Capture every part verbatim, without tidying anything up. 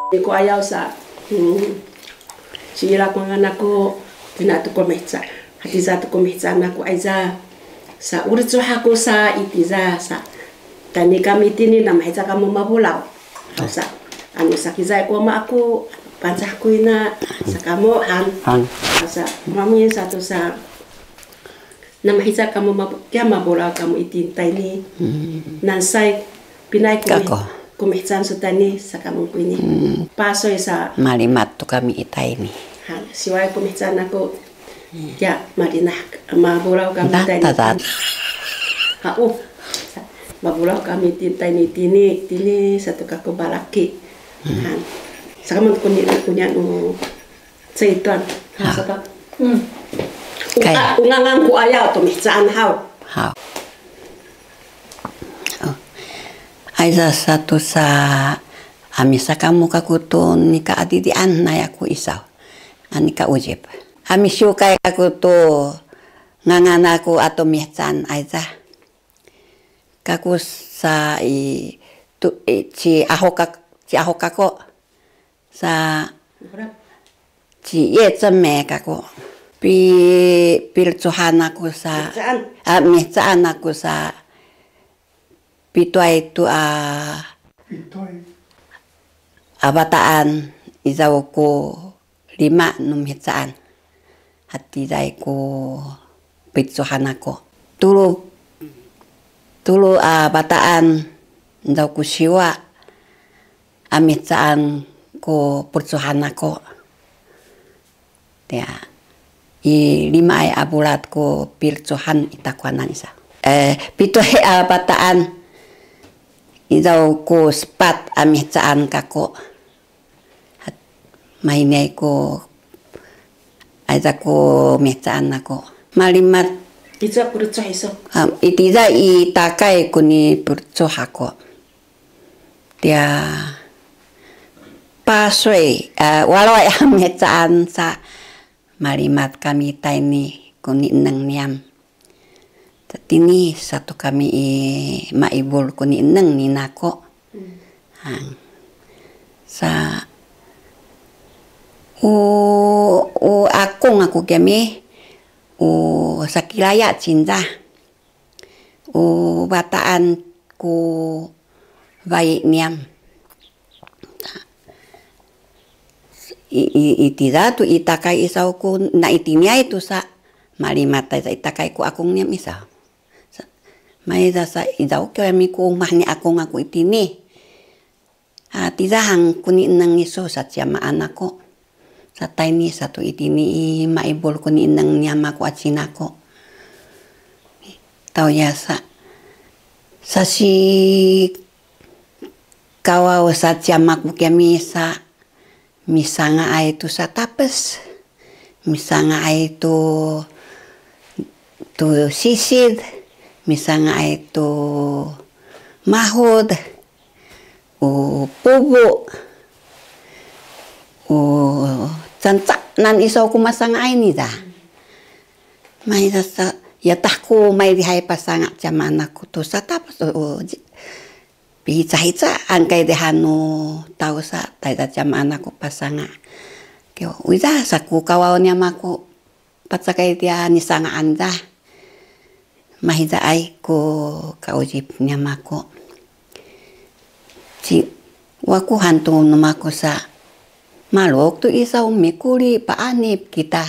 Ni ku ayaw sa, hmm, siila ku ngan aku, tina tu ku mihica. Hatiza tu ku mihica naku ayza. Sa uri cu haku sa itiza sa. Tani kami tini namahica kamu mabulaw. Sa, anu sakizay ku ama aku, pancah ku ina, sa kamu han. Han. Sa, mami sa tu sa. Namahica kamu mab-, kiya mabulaw kamu itin tayni. Hmm. Nansay, pinay ku mi-, Kako. Ku mihican su tayni, sakamu ku ini. Hmm. Pasoy sa. Malimat tu kami i tayni. Ha, siway ku mihican aku. Hmm. Kiya, malinah, mabulaw kamu tayni. Tat, tat. Ha, uh. Sa, mabulaw kami tin tayni tini, tini, satu kaku balaki. Hmm. Ha. Sakamu ku ni, ku niya nu. Caytuan. Ha. Sapa? Hmm. Kay. Unga-, ungangan ku ayaw tu mihcaan haw. Haw. Oh. Ayza satu sa, a, misakamu kaku tu nika adidian naya ku isaw. A, nika ujip. A, misiwkay kaku tu ngangan aku a tu mihcaan ayza. Kaku sa i, tu, i, ci Ahok kak-, ci Ahok kako. Sa ci Ye Ceme kako. Pi-, pilecuhan aku sa. Mihcaan. A, mihcaan aku sa. Pituay tu a. Pituay. A bataan izaw ku lima nu mihcaan. Hatiday ku picuhan ako. Tulu, tulu a bataan izaw ku siwa a mihcaan ku picuhan ako. Tiya, i limaay a bulat ku picuhan i takuanan isa. Eh, pituay a bataan izaw ku sepat a mihcaan kako. Mahinay ku, ayza ku mihcaan ako. Malimat. Icu a pilecuh isu. Um, itiza i takay ku nipilecuh ako. Tiya pasoy, uh, walay a mihcaan sa malimat kami tayni ku nineng niyam. Tatini satu kami i maibul ku nineng ni nako. Hmm. Hang. Sa u, u akung aku kami, u Sakilaya cinca. U bataan ku bayi niyam. I, i, itiza tu i takay isaw ku na itiniay tu sa malimatay sa i takay ku akung niyam isaw. Sa, maysa sa izaw kami ku umah ni akung aku itini. A, tiza hang ku nineng isu sa ciyamaan ako. Sa tayni satu itini i maibul ku nineng niyam ako a cinako. Tawya sa, sa si kawaw sa ciyama ku kami sa misanga'ay tu sa tapes, misanga'ay tu, tu sisid, misanga'ay tu mahud, u pubu, u canca nan isaw ku masanga'ay nita. Maysa sa, yatah ku maydihay pasanga' ciyama aku tu sa tapes, u, u, ji-, Pihicahica angkay diha nu tawsa tayda ciyama aku pasanga'. Kiw, uwiza sa ku kawaw niyam aku pacakay tiya nisanga'an da. Mahizaay ku kaujip niyam aku. Ci, wakuhan tu nu maku sa. Maluk tu isaw mikuli paanip kita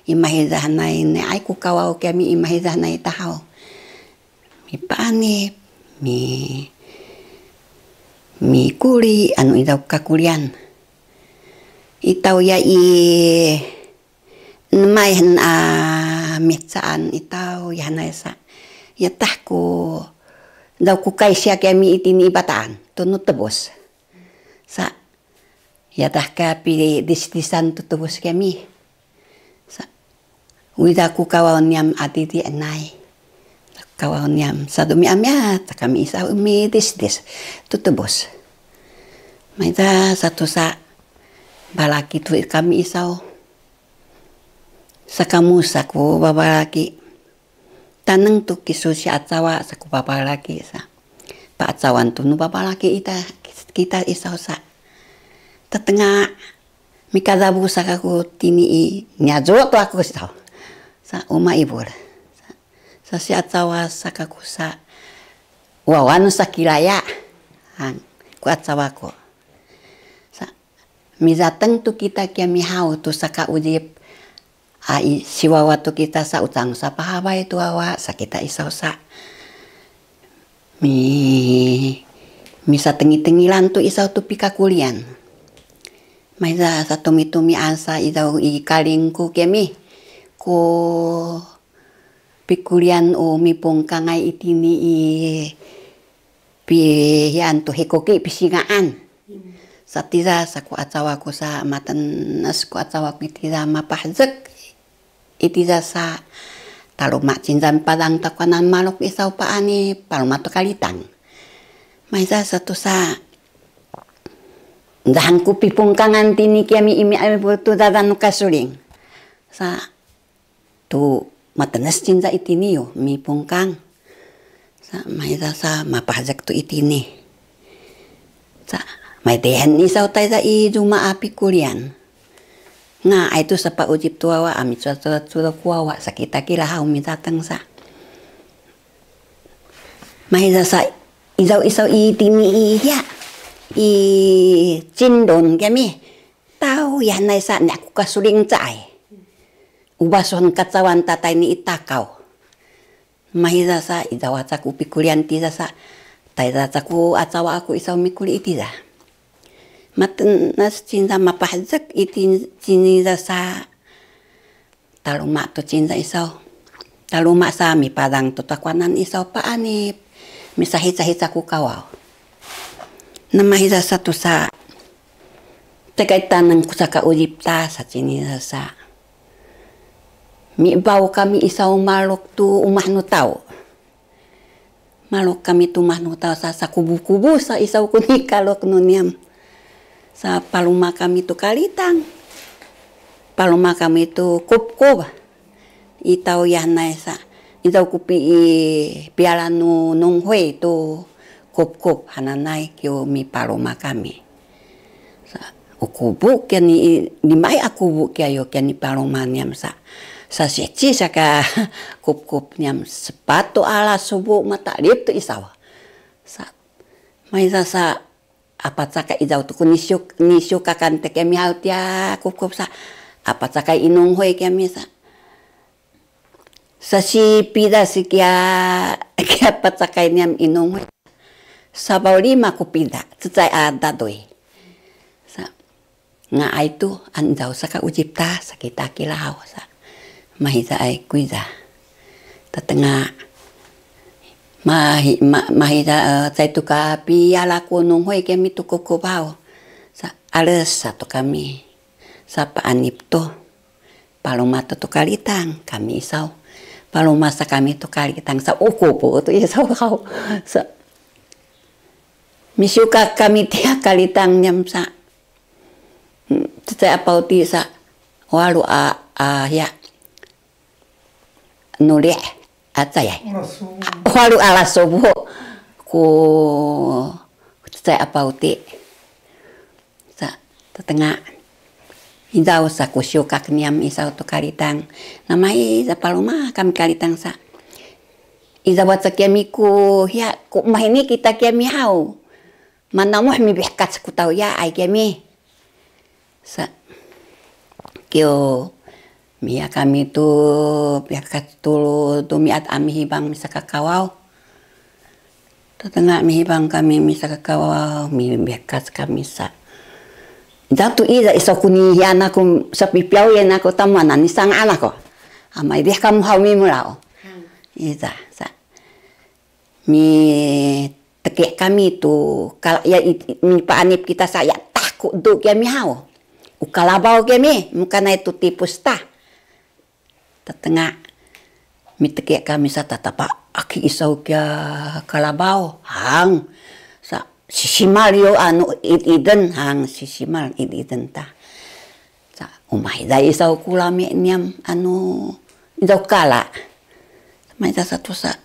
i mahizahanay ni ay ku kawaw kami i mahizahanay tahaw. Mipaanip, mi, mikuli, anu idaw kakulian. Itaw ya i, nemay hen a mihecaan itaw ya hanay sa. Yatah ku, daw ku kaysiya kami itini i bataan, tu nu tebus. Sa, yatah ka pidisdisan tu tebus kami. Sa, wida ku kawaw niyam adidi anay. Kawaw niyam, sa dumiamiat, sa kami isaw midisdis, tu tebus. Mayta, sa tu sa, balaki tu kami isaw. Sa kamu sa ku babalaki. Taneng tu kisu si acawa, sa ku babalaki sa. Paacawan tu nu babalaki ita, kita isaw sa. Tatenga, mikadabu sa kaku tini i, niyazu' to aku sa. Sa uma ibul. Sa, sasiacawa sa kaku sa, wawa nu sakilaya. Hang, ku acawa ku. Sa, midateng to kita kiya mihaw to sakaudip. A, i, siwawa to kita sa, ucang sa pahabay to wawa, sa kita isaw sa. Mi, misatengidengilan to isaw to pikakulian. Maysa sa tumitumian sa idaw i kalingku kemi. Ko pikulian o mipungkangay itini i pihian to hikoki pisingaan. Sa tiza sa ku acawa ku sa matenes ku acawa ku itiza mapahezek. Itiza sa taluma cinzan padang takuanan maluk isaw paani paluma to kalitang. Maysa sa to sa dahan ku pipungkangan tini kiya mi imi ayu tu dadan nu kasuling. Sa tu matenes cinza itini yu mipungkang. Sa, maysa sa mapahezek to itini. Sa, maydehen isaw tayza i zuma a pikulian. Nga, ay to sa paudip to wawa a micuacuacuac ko wawa sa kita kilahaw midateng sa. Maysa sa izaw isaw itini i hiya, i cindon kemi. Taw, yanay sa ni aku kasuling caay. Ubason kacawan tatayni i takaw. Maysa sa, izaw aca ku pikulian tiza sa, tayza aca ku acawa aku isaw mikuli itiza. Matenes cinza mapahezek iti ciniza sa, taluma to cinza isaw. Taluma sa mipadang to takuanan isaw paanip. Misahicahica ku kawaw. Namaysa sa to sa, cekay taneng ku sakaudip ta sa ciniza sa. Mibaw kami isaw maluk to umah nu taw. Maluk kami to umah nu taw sa, sakubukubu sa isaw ku nikaluk nu niyam. Sa paluma kami to kalitang. Paluma kami to kupkup. Itaw yanay sa. Izaw ku pi, i, piyala nu nunghoy to kupkup hananay kiw mipaluma kami. Sa, o kubu kiya ni, nimay a kubu kiya yo kiya ni paluma niyam sa. Sa sici sa ka kupkup niyam sepat to a lasubu matalip to isaw. Sa, maysa sa, apacakay izaw to ku nisiuk, nisiukakan te kemi haw tiya kupkup sa. Apacakay i nunghoy kemi sa. Sasipida si kiya, kiya pacakay niyam i nunghoy. Sabaw lima ku pida, cecay a dadoy. Sa, ngaay to, an izaw sakaudip ta, sa kita kilahaw, sa. Mahiza ay kuyza. Tatenga, mahi, ma, mahiza, eh, cay to ka piyala ku nunghoy kemi to kupkup haw. Sa, ales sa to kami. Sa paanip to. Paluma to to kalitang, kami isaw. Paluma sa kami to kalitang, sa o kubu to isaw haw. Sa, misiukak kami tiya kalitang niyam sa. Hmm, cecay a pawti sa, walu a, a, ya. Nuli, a, cayay. Walu a lasubu. Ku cecay a pawti. Sa, tatenga. Izaw sa ku siukak niyam isaw to kalitang. Namay sa paluma kami kalitang sa. Izaw aca kiyami ku, hiya, ku mahini kita kiyami haw. Manamuh mibihkac ku taw ya, ay kiyami. Sa, kiw, miya kami to, pihkac tulu, to miat a mihibang misakakawaw. Tatenga mihibang kami misakakawaw, mibihkac kami sa. Datu ida iso kuni yana ku sapipiaw yana ku tamuanan ni sanga ala ko. Amay dih kamu haw mimulaw. Ida sa. Miteki kami tu kala ya i, mipaanip kita sa ya tah ku du kami haw. U kalabaw kami, mukanay tu tipus ta. Tatenga, miteki kami sa tatapa, aki isaw kiya kalabaw, hang. Sa, sisimal yo anu id-iden, hang, sisimal id-iden ta. Sa, umay da isaw ku lami niyam anu, idaw kala. Sa, mayta sa tu sa,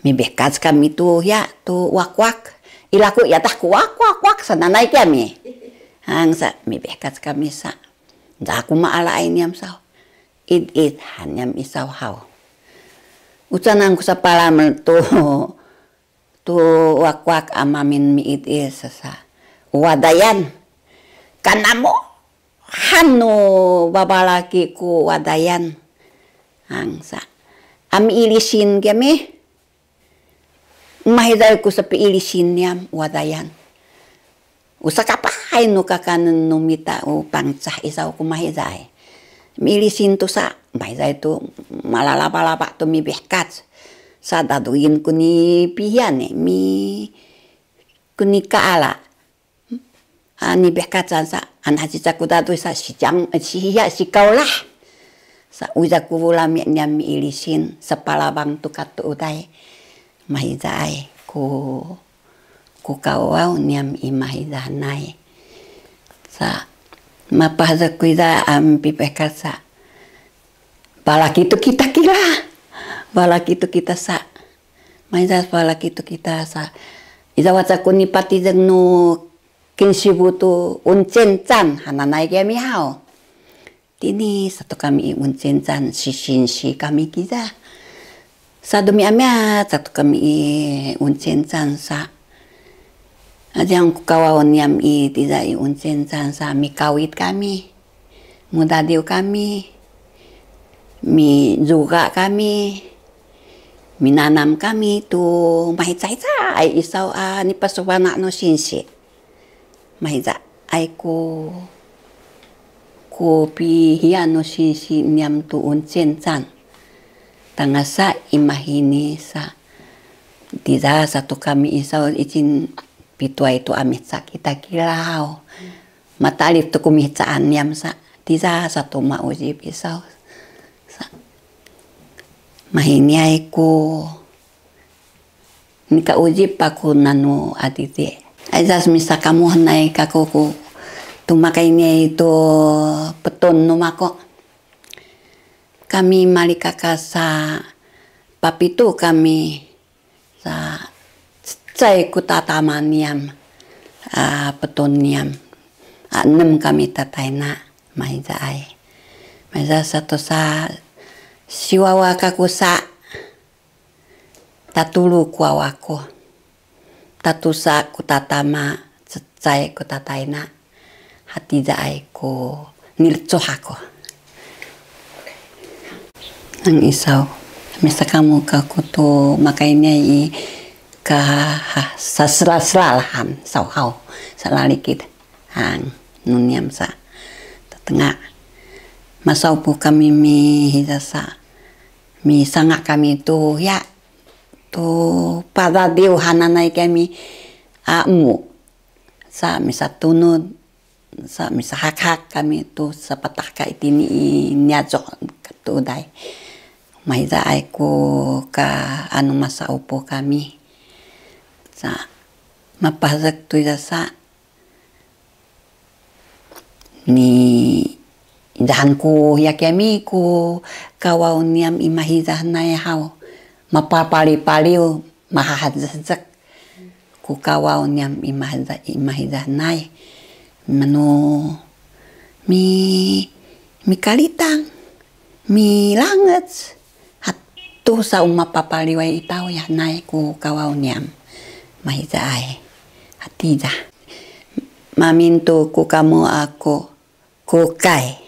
mibihkac kami tu, ya, tu wakwak. Ilaku yatah ku wakwak, wak, sa nanay kami. Hangsa, mipihkac kami sa. Caku maalaay niyam saw. Idid han niyam i saw haw. Ucanang ku sapalamal tu, tu wakwak a mamin miidid sa. Wadayan. Kanamu han nu babalaki ku wadayan. Hangsa. A miilisin kami. Mahiday ku sapiilisin niyam wadayan. Usakapahay nu kakanen nu mita u Pangcah i saw ku mahiday. Miilisin tu sa, mahiday tu malalapalapa tu mipihkac. Sa daduin ku ni pihian e, mi ku ni kaala. A, nipihkacan sa, a, nacica ku datuy sa, sicang, siya, sikawlah. Sa, uza ku lami niyam miilisin, sapalabang tu katuuday. Mahizaay, ku, ku kawaw niyam i mahizaanay. Sa, mapaheza ku iza, a, mipihkac sa. Balaki tu kita kira. Balaki tu kita sa. Mahiza balaki tu kita sa. Iza waca ku nipatizeng nu kinsibu tu uncencan hananay kami haw. Tini satu kami i uncencan sisinsi kami kiza. Sa dumiamia satu kami i uncencan sa. Ajang ku kawaw niyam i tiza i uncencan sa mikawit kami. Mudadiw kami, mizuka kami, minanam kami tu mahicahicay i saw a nipasufana' nu sinsi. Mahizaay ku, ku pihian nu sinsi niyam tu uncencan. Tangasa i mahini sa, tiza satu kami i saw icin pituay tu a mica kita kilaw. Matalip tu ku mihecaan niyam sa, tiza satu maujib i saw. Sa, mahiniay ku nikaujib pa ku nanu adidi. Ayza misakamuhenay kaku ku tumakayniay tu petun nu mako. Kami malikaka sa papitu kami sa cecay ku tatama niyam, a, petun niyam, a, enem kami tatayna, mahizaay. Mahiza sato sa siwawa kaku sa tatulu ku wawa ku. Tatusa ku tatama, cecay ku tatayna, hatizaay ku nilecoh aku. Nang i saw, misakamu kaku tu makayniay i ka, ha, saselasela lahan saw haw, salalikid hang nu niyam sa tatenga. Masawpu kami mihiza sa, misanga kami tu ya, tu padadiw hananay kami a emu. Sa misatunud, sa misahakhak kami tu sapatahka itini i niyaco' katuuday. Mahizaay ku ka anu masaupu kami. Sa mapahezek tu iza sa ni idahan ku ya kami ku kawaw niyam i mahizahanay haw. Mapapalipaliw, mahahezek ku kawaw niyam i mahiza, i mahizahanay. Manu mi, mikalitang, milangec, hatu sa u mapapaliway i taw ya nay ku kawaw niyam mahizaay. Hatiza. Mamintu ku kamu aku, ku kay.